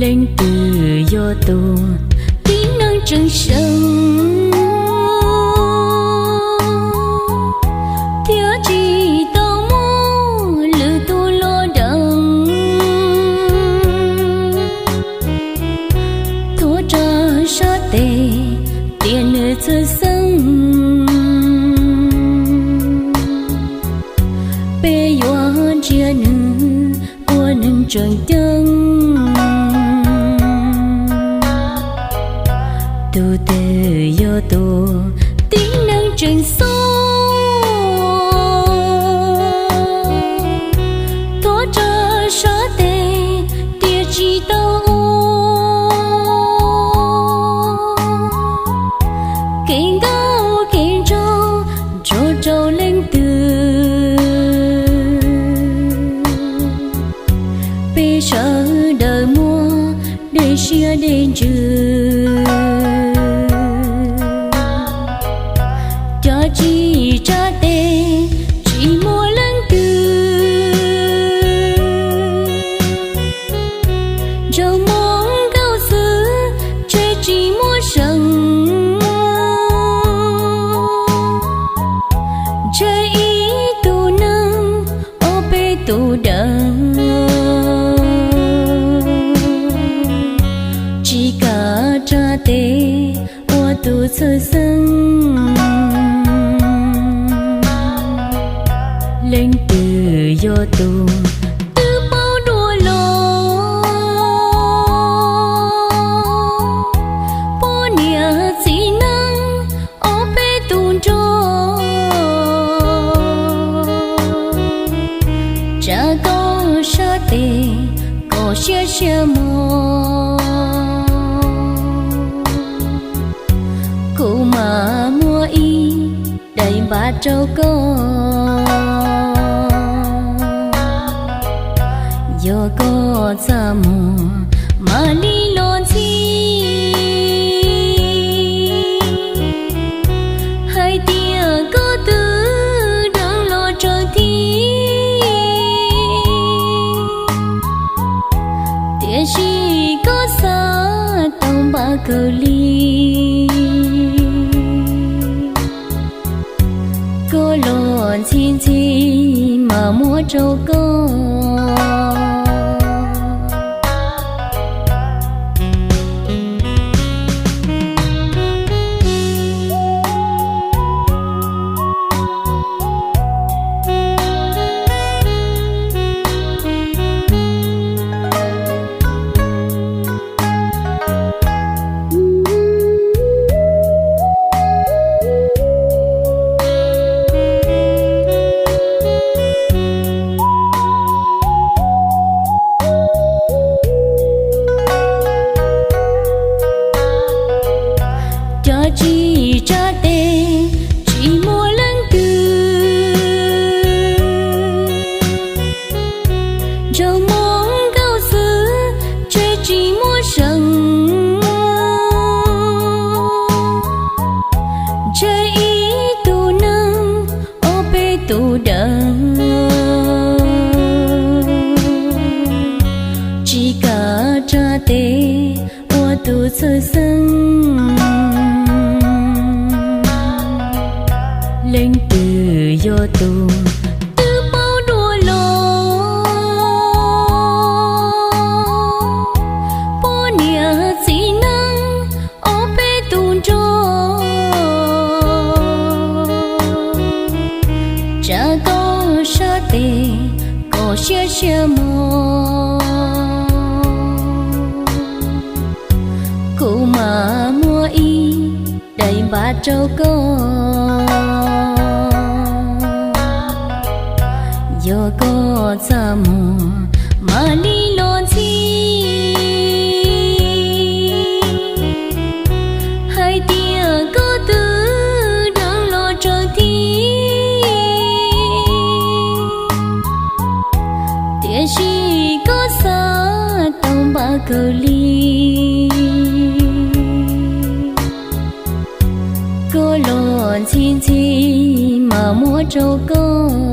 Leej twg yog tus tib neeg tseem seev, thiab tsis tau muaj lwm tus los deev? Tuav rawv sab tes tias nws txhawj xeeb, peb yuav ntsia nws ua neeg tseem ceeb. Tus twg yog tus tib neeg tseem xub, tuav rawv sab tes tias tsis tau ua. Kev nkauj kev nraug nrog rau leej twg, peb sawv daws muaj dej siab dej ntsws, cov tsis tsa tes tsis muaj leej twg. Ntsej muag nkauj xwb ntshe tsis muaj seev, ntshe ib tug neeg ob peb tug deev, tsis kam tsa tes ua tus txhawj xeeb. Leej twg yog tus twb paub dua los, poj niam txiv neej ob peb tus nraug, tsa koj sab tes kom siab siab mos, kuv mam muab ib daim npav rau koj. Yog koj txaj muag mam li los ntxhi, hais tias koj twb deev los raws thib, tiam sis koj xav tau npav kawg li. Koj los ntxhi ntxhi mas muab rau koj. Cov tsis tsa tes tsis muaj leej twg, ntsej muag nkauj xwb ntshe tsis muaj seev, ntshe ib tug neeg ob peb tug deev, tsis kam tsa tes ua tus txhawj xeeb. Leej twg yog tus twb paub dua los, poj niam txiv neej ob peb tus nraug, tsa koj sab tes kom siab siab mos, kuv mam muab ib daim npav rau koj. Yog koj txaj muag Ua li los ntxhi hais tias koj twb deev los tsaws tig, tiam sis koj xav tau npav kawg li. Koj los ntxhi ntxhi mas muab rau koj